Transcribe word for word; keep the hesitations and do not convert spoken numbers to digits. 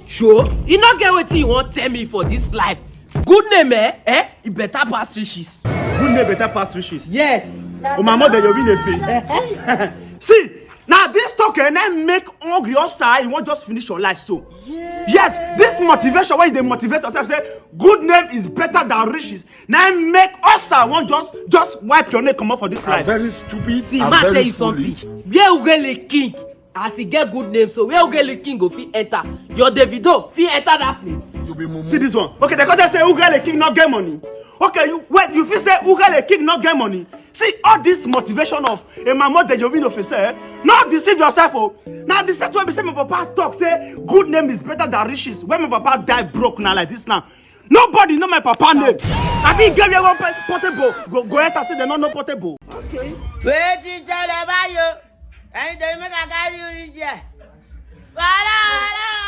Sure, e no get wetin you wan tell me for this life. Good name, eh? Eh? E better pass riches. Good name better pass riches. Yes. Omamo de Yobi Nefe. See, now this talk eh, na make hungry or shy, you wan just finish your life so. Yes, this motivation wey you dey motivate yourself say good name is better than riches. Na make us I wan just just wipe your name comot for this life. Very stupid. See, and ma very tell you foolish. Something. Where Ugele king, as e get good name so, where Ugele king go fit enter? Your Davido fit enter that place. You be mumu. See this one. Okay, they come tell say Ugele king no get money. Okay, you wait, you feel say Ugele king no get money. See all this motivation of a mama de Yobi no face. Eh? Not deceive yourself, oh. Now the set wey be say my papa talk say good name is better than riches. When my papa die broke now like this now, nobody know my papa name. I be get where one pe- portable go go enter say they no know portable. Wetin sell about you? Anything make I carry you reach here. Wahala, wahala,